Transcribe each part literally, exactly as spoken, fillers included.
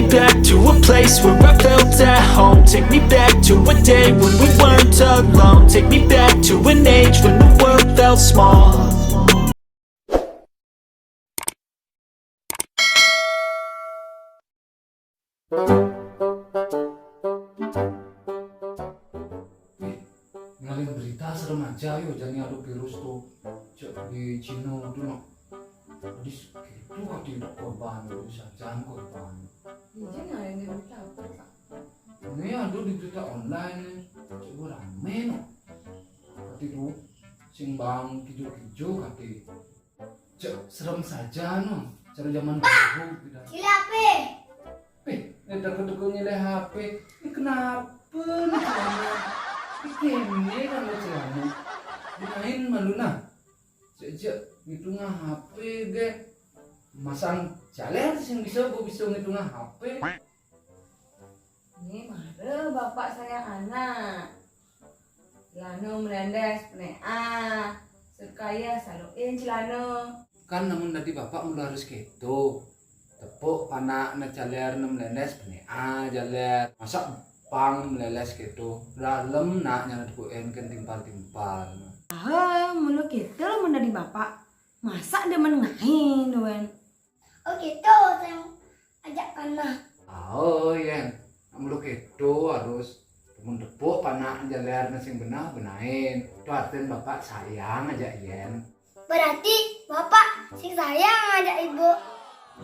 Back to a place where I felt at home. Take me back to a day when we weren't alone. Take me back to an age when the world felt small. Ngalih berita serem aja yo, jani ado virus tu. Cek di Cina tu no. Di sekitu ati dak korban tu, sajaan korban. Ini ado di berita online ni. Cek gua rame no. Ati tu sing bang kijo-kijo ati. Cek serem saja no. Cara zaman dulu kita. Sila ape? Peh, eh, takut-takut nyileh H P. Ini kenapa nih celana? Ini kene kan lo celana. Main malu nah. Cek cek ngitunga H P ge. Masang jaler sing bisa, gua bisa ngitunga H P. Ini mara bapak sayang anak. Celana melendes pene a. Sekaya saloin celana. Kan namun dadi bapak mula harus keto. Tepuk panak ne jaler ne melendes pene a jaler. Masa pang meleles keto. Dalem nak nyana tepukin ken timpal-timpal. Ah, mula keto lamun dadi bapak. Masa demen ngain duen. Oh keto, sayang ajak panah. Oh, yen. Mula keto harus. Mun tepuk panak jaler ne sing benah, benain. Tu artin bapak sayang aja, yen. Berarti bapak sing sayang aja ibu.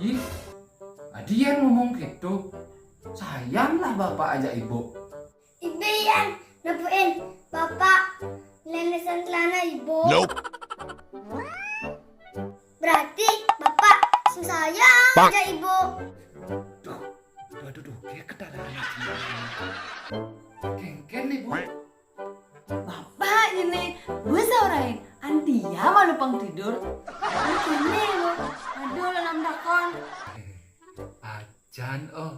Ih, adi yen ngomong keto. Sayanglah bapak aja ibu. Ibe yen nepuin bapak lenesan celana ibu. Nope. Berarti bapak sing sayang aja ibu. Duh, aduh, aduh, aduh, dia ketalaan. Kengken nih, Bu. Bapak ini, gue saurain, antia malu pang tidur. Ini kene, Bu. Aduh, lenam dakon. Ajan, oh.